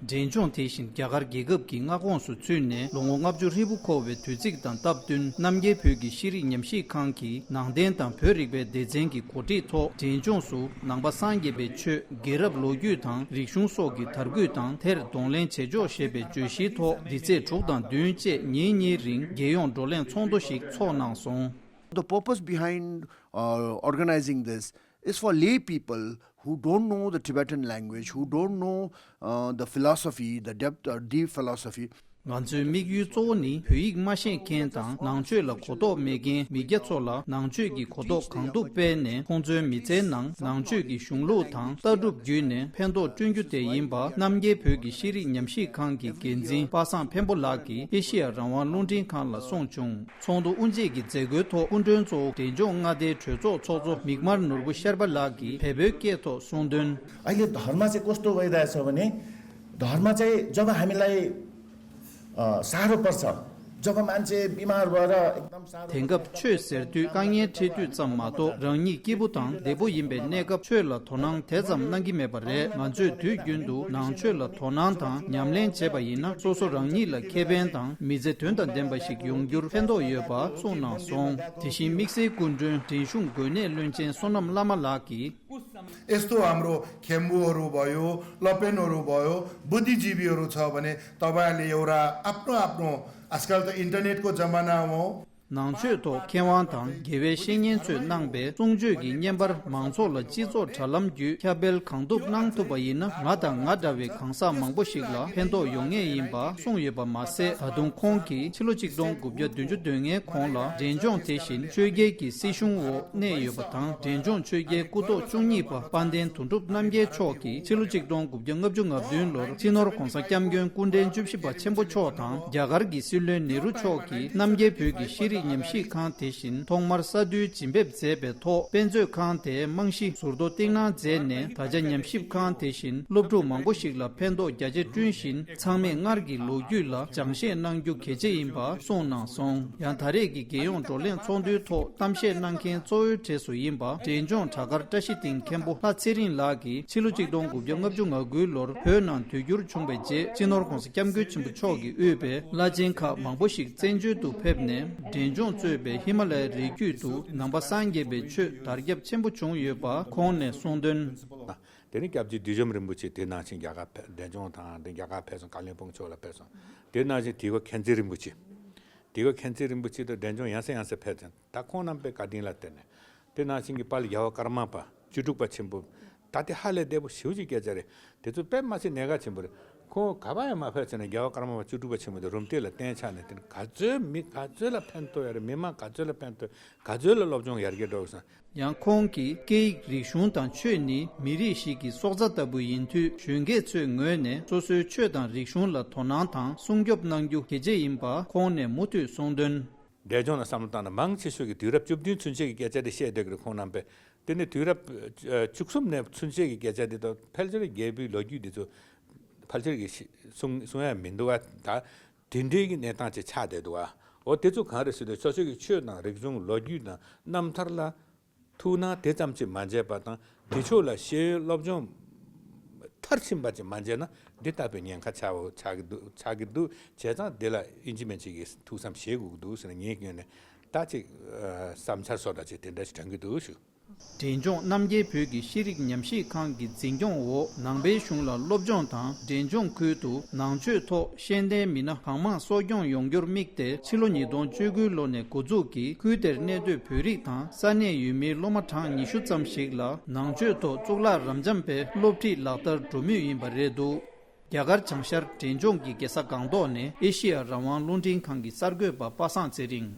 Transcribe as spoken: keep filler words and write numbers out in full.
འབྲས་ལྗོངས་དེ་བཞིན་རྒྱ་གར་རྒྱལ་ཁབ་ཀྱི་མངའ་ཁོངས་སུ་ཚུད་ནས་ལོ་ངོ་ལྔ་བཅུ་ཧྲིལ་པོ་འཁོར་བའི་དུས་ཚིགས་དང་སྟབས་བསྟུན། རྣམ་རྒྱལ་བོད་ཀྱི་ཤེས་རིག་ཉམས་ཞིབ་ཁང་གིས་ནང་བསྟན་དང་བོད་རིག་པའི་སྡེ་ཚན་གྱི་གོ་སྒྲིག་ཐོག་འབྲས་ལྗོངས་སུ་ནང་པ་སངས་རྒྱས་པའི་ཆོས། རྒྱལ་རབས་ལོ་རྒྱུས་དང་རིག་གཞུང་སོགས་ཀྱི་དར་རྒུད་དང་དེར་གདོང་ལེན་བྱེད་ཕྱོགས་ཞེས་པའི་བརྗོད་གཞིའི་ཐོག་འདི་ཚེས་དྲུག་དང་བདུན་བཅས་ཉིན་གཉིས་རིང་རྒྱལ་ཡོངས་བགྲོ་གླེང་ཚོགས་འདུ་ཞིག་འཚོགས་གནང་སོང་། The purpose behind uh, organizing this is for lay people who don't know the Tibetan language, who don't know uh, the philosophy, the depth or deep philosophy. ང་ཚོའི་དམིགས་ཡུལ་གཙོ་བོ་ནི་བོད་ཡིག་མ་ཤེས་མཁན་དང་ནང་ཆོས་ལ་གོ་རྟོགས་མེད་མཁན་མི་སྐྱ་ཚོ་ལ་ནང་ཆོས་ཀྱི་གོ་རྟོགས་གང་ཐུབ་སྤེལ་ནས། ཁོང་ཚོའི་མི་ཚེའི་ནང་ནང་ཆོས་ཀྱི་གཞུང་ལུགས་དང་ལྟ་གྲུབ་བརྒྱུད་ནས་ཕན་ཐོགས་བསྐྲུན་རྒྱུ་དེ་ཡིན་པ་རྣམ་རྒྱལ་བོད་ཀྱི་ཤེས་རིག་ཉམས་ཞིབ་ཁང་གི་འགན་འཛིན་པ་སངས་འཕན་པོ་ལགས་ཀྱིས་ཨེ་ཤེ་ཡ་རང་དབང་རླུང་འཕྲིན་ཁང་ལ་གསུངས་བྱུང་། ཚོགས་འདུ་དབུ་འབྱེད་ཀྱི་མཛད་སྒོའི་ཐོག་སྐུ་མགྲོན་གཙོ་བོ་འབྲས་ལྗོངས་མངའ་སྡེའི་གྲོས་ཚོགས་ཚོགས་གཙོ་མིག་དམར་ནོར་བུ་ཤར་པ་ལགས་ཀྱིས་བལ་པོའི་སྐད་ཐོག་གསུངས་དོན། अहिले धर्म चाहिँ कस्तो भइरहेछ भने, धर्म चाहिँ जब हामीलाई अ, साह्रो पर्छ, जब मान्छे बिमार भएर एकदम साह्रो དེང་སྐབས་ཆོས་ཟེར་དུས་དཀའ་ངལ་འཕྲད་དུས་ཙམ་མ་གཏོགས་རང་ཉིད་སྐྱིད་པོ་དང་བདེ་པོ་ཡིན་པའི་གནས་སྐབས་ཆོས་ལ་དོ་སྣང་དེ་ཙམ་གནང་གི་མེད་པ་རེད། ང་ཚོས་དུས་རྒྱུན་དུ་ནང་ཆོས་ལ་དོ་སྣང་དང་ཉམས་ལེན་བྱས་པ་ཡིན་ན་སོ་སོ་རང་ཉིད་ལ་ཁེ་ཕན་དང་མི་ཚེ་དོན་དང་ལྡན་པ་ཞིག་ཡོང་རྒྱུར་ཕན་ཐོགས་ཡོད་པ་གསུངས་གནང་སོང་། དེ་བཞིན་དམིགས་བསལ་སྐུ་མགྲོན་འབྲིང་གཞུང་འགོས་ནད་བློན་ཆེན་བསོད་ནམས་བླ་མ་ལགས་ཀྱིས། यस्तो हाम्रो खेम्बुहरू भयो, लपेनहरू भयो, बुद्धिजीवीहरू छ भने तपाईँहरूले एउटा आफ्नो आफ्नो, आजकल त इन्टरनेटको जमाना हो। ནང་ཆོས་ཐོག་མཁས་དབང་དང་དགེ་བའི་བཤེས་གཉེན་ཚོས་གནང་པའི་གསུང་ཆོས་ཀྱི་བརྙན་པར་མང་ཚོགས་ལ་སྤྱི་ཚོགས་དྲ་ལམ་བརྒྱུད་ཁྱབ་སྤེལ་གང་ཐུབ་གནང་ཐུབ་པ་ཡིན་ན་ང་དང་ང་འདྲ་བའི་གང་ཟག་མང་པོ་ཞིག་ལ་ཕན་ཐོགས་ཡོང་ངེས་ཡིན་པ་གསུངས་ཡོད་པ་མ་ཟད། ད་དུང་ཁོང་གིས་ཕྱི་ལོ་ཆིག་སྟོང་དགུ་བརྒྱ་བདུན་ཅུ་དོན་ལྔའི་གོང་ལ་འབྲས་ལྗོངས་དེ་བཞིན་ཆོས་རྒྱལ་གྱི་སྲིད་གཞུང་འོག་གནས་ཡོད་པ་དང་། འབྲས་ལྗོངས་ཆོས་རྒྱལ་སྐུ་ཐོག་བཅུ་གཉིས་པ་དཔལ་ལྡན་དོན་གྲུབ་རྣམ་རྒྱལ་མཆོག་གིས་ཕྱི་ལོ་ཆིག་སྟོང་དགུ་བརྒྱ་ལྔ་བཅུ་ང་བདུན་ལོར་སྤྱི་ནོར་༸གོང་ས་༸སྐྱབས་མགོན་སྐུ་ཕྲེང་བཅུ་བཞི་པ་ཆེན་པོ་མཆོག་དང་རྒྱ་གར་གྱི་སྲིད་བློན་ནེ་རུ་མཆོག་གིས་རྣམ་རྒྱལ་བོད་ཀྱི་ཤེས་རིག་ཉམས་ཞིབ་ཁང་དེ་བཞིན་ཐོག་མར་གསར་བསྡུའི་བྱིན་འབེབས་མཛད་པའི་ཐོག་དཔེ་མཛོད་ཁང་དེའི་རྨང་གཞི་ཟུར་གཏོད་གཏིང་ནག་མཛད་ནས། ད་ཆ་ཉམས་ཞིབ་ཁང་དེ་བཞིན་སློབ་ཕྲུག་མང་པོ་ཞིག་ལ་ཕན་ཐོགས་རྒྱ་ཆེ་བསྐྲུན་བཞིན། ཚང་མས་སྔར་གྱི་ལོ་རྒྱུས་ལ་སྦྱང་བཤད་གནང་རྒྱུ་གལ་ཆེ་ཡིན་པ་གསུངས་གནང་སོང་། ཡང་ད་རེས་ཀྱི་རྒྱལ་ཡོངས་བགྲོ་གླེང་ཚོགས་འདུའི་ཐོག་གཏམ་བཤད་གནང་མཁན་གཙོ་བོའི་གྲས་སུ་ཡིན་པ་འབྲས་ལྗོངས་བྲག་དཀར་བཀྲ་ཤིས་སྡིངས་མཁན་པོ་ལྷ་ཚེ་རིང་ལགས་ཀྱིས་ཕྱི་ལོ་ཆིག་སྟོང་དགུ་བརྒྱ་ལྔ་བཅུ་ང་དགུའི་ལོར་བོད་ནང་དུས་འགྱུར་བྱུང་བའི་རྗེས། སྤྱི་ནོར་༸གོང་ས་༸སྐྱབས་མགོན་ཆེན་པོ་མཆོག་གིས་དབུས་པའི་བླ་ཆེན་ཁག་མང་པོ་ཞིག་བཙན་བྱོལ་དུ་ཕེབས་ནས། འབྲས་ལྗོངས་གཙོས་པའི་ཧི་མ་ལ་ཡའི་རི་རྒྱུད་དུ་ནང་པ་སངས་རྒྱས་པའི་ཆོས་དར་ཁྱབ་ཆེན་པོ་བྱུང་ཡོད་པ་ཁོང་ནས་གསུངས་དོན། དེ་ནས་སྐྱབས་རྗེ་བདུད་འཇོམས་རིན་པོ་ཆེ་དེ་ནང་བཞིན་རྒྱ་གར་ཕེབས། འབྲས་ལྗོངས་དང་དེ་རྒྱ་གར་ཕེབས་སོང་། ཀ་ལོན་སྦུག་ཕྱོགས་ལ་ཕེབས་སོང་། དེ་ནང་བཞིན་དིལ་མགོ་མཁྱེན་བརྩེ་རིན་པོ་ཆེ། དིལ་མགོ་མཁྱེན་བརྩེ་རིན་པོ་ཆེ་དང་འབྲས་ལྗོངས་ཡང་སེ་ཡང་སེ་ཕེབས་ཏེ། ད་ཁོང་རྣམ་པའི་བཀའ་དྲིན་ལ་བརྟེན་ནས། དེ་ནང་བཞིན་གྱི་དཔལ་རྒྱལ་བ་ཀརྨ་པ་བཅུ་དྲུག་པ་ཆེན་པོ། ད་དེ་ཧ་ལས་བདེ་པོ་ཞེ་པོ་ཅིག་སྐད་ཆ་རེད། དེ་ཚོ་དཔེ་མ་སྲིད་གནད་འགག་ཆེན་པོ་རེད། ཁོང་ག་པར་ཡང་མ་ཕེབས་ཟེར་ན། རྒྱལ་བ་ཀརྨ་པ་བཅུ་དྲུག་པ་ཆེན་པོ་དེ་རུམ་བཏེགས་ལ་གཏན་ཆགས་ནས། དེ་ནི་ག་ཚོད་མི་ག་ཚོད་ལ་ཕན་ཐོགས་ཡོད་རེད། མི་མང་ག་ཚོད་ལ་ཕན་ཐོགས། ག་ཚོད་ལ་སློབ་སྦྱོང་ཡར་རྒྱས་འགྲོ་གི་སོང་། ཡང་ཁོང་གིས་སྐད་ཡིག་རིག་གཞུང་དང་ཆོས་ནི་མི་རིགས་ཤིག་གི་སྲོག་རྩ་ལྟ་བུ་ཡིན་དུས། གཞོན་སྐྱེས་ཚོའི་ངོས་ནས་སོ་སོའི་ཆོས་དང་རིག་གཞུང་ལ་དོ་སྣང་དང་སྲུང་སྐྱོབ་གནང་རྒྱུ་གལ་ཆེ་ཡིན་པ་ཁོང་ནས་མུ་མཐུད་གསུངས་དོན། འབྲས་ལྗོངས་ལ་བསམ་བློ་བཏང་ན། མང་ཆེ་ཤོས་ཀྱིས་དུས་རབས་བཅུ་བདུན་ཚུན་ཆད་ཀྱི་སྐད་ཆ་དེ་བཤད་བསྡད་ཀྱི་རེད། ཁོང་རྣམ་པས་དེ་ནི་དུས་རབས་ཨ་བཅུ་གསུམ་ནས་ཚུན་ཆད་ཀྱི་སྐད་ཆ་དེ་དང་། ཕལ་ཆེར་རྒྱལ་པོའི་ལོ་རྒྱུས་དེ་ཚོ་ཕལ་ཆེར་གྱིས་ཤེས་གསུང་གསུང་ཡ་མི་འདུག་བ། ད་དེ་འདྲའི་གི་གནས་སྟངས་ཅིག་ཆགས་བསྡད་འདུག་བ། འོ་དེ་ཚོ་གང་རེད་ཟེར་དུས། སོ་སོ་གི་ཆོས་དང་རིག་གཞུང་། ལོ་རྒྱུས་དང་རྣམ་ཐར་ལ་ཐུགས་སྣང་དེ་ཙམ་ཅིག་མ་བྱས་པ་དང་། དེ་ཕྱོགས་ལ་ཤེས་ཡོན་སློབ་སྦྱོང་མཐར་ཕྱིན་པ་ཅིག་མ་བྱས་ན། འདི་ལྟ་བུའི་ཉེན་ཁ་ཆགས་ཆགས་ཀྱི་འདུག་ཆགས་ཀྱི་འདུག་བྱས་ཙང་འདི་ལ་ཨིན་ཇི་མན་ཆད་ཀྱིས་ཐུགས་བསམ་བཞེས་དགོས་ཀྱི་འདུག་ཟེར་ནས། ངའི་ངོས་ནས་ད་ཅིག་ཨ་བསམ་འཆར་བཟོ་འདྲ་ཅིག་དེ་འདྲ་ཞིག་དྲན་གྱི་འདུག་ཞུ། འབྲས་ལྗོངས་རྣམ་རྒྱལ་བོད་ཀྱི་ཤེས་རིག་ཉམས་ཞིབ་ཁང་གི་འཛིན་སྐྱོང་འོག་ནང་པའི་གཞུང་ལ་སློབ་སྦྱོང་དང་། འབྲས་ལྗོངས་ཁུལ་དུ་ནང་ཆོས་ཐོག་ཤེས་ལྡན་མི་སྣ་གང་མང་གསོ་སྐྱོང་ཡོང་རྒྱུར་དམིགས་ཏེ། ཕྱི་ལོ་ཉིས་སྟོང་བཅུ་དགུའི་ལོ་ནས་འགོ་འཛུགས་ཀྱིས། ཁུལ་དེར་གནས་སྡོད་བོད་རིགས་དང་ས་གནས་ཡུལ་མིའི་སློབ་མ་གྲངས་ཉི་ཤུ་ཙམ་ཞིག་ལ་ནང་ཆོས་ཐོག་གཙུག་ལག་རབ་འབྱམས་པའི་སློབ་ཁྲིད་ལག་བསྟར་འགྲོ་མུས་ཡིན་པ་རེད་འདུག་རྒྱ་གར་བྱང་ཤར་འབྲས་ལྗོངས་ཀྱི་རྒྱལ་ས་སྒང་ཏོག་ནས་ཨེ་ཤེ་ཡ་རང་དབང་རླུང་འཕྲིན་ཁང་གི་གསར་འགོད་པ་པ་སངས་ཚེ་རིང་།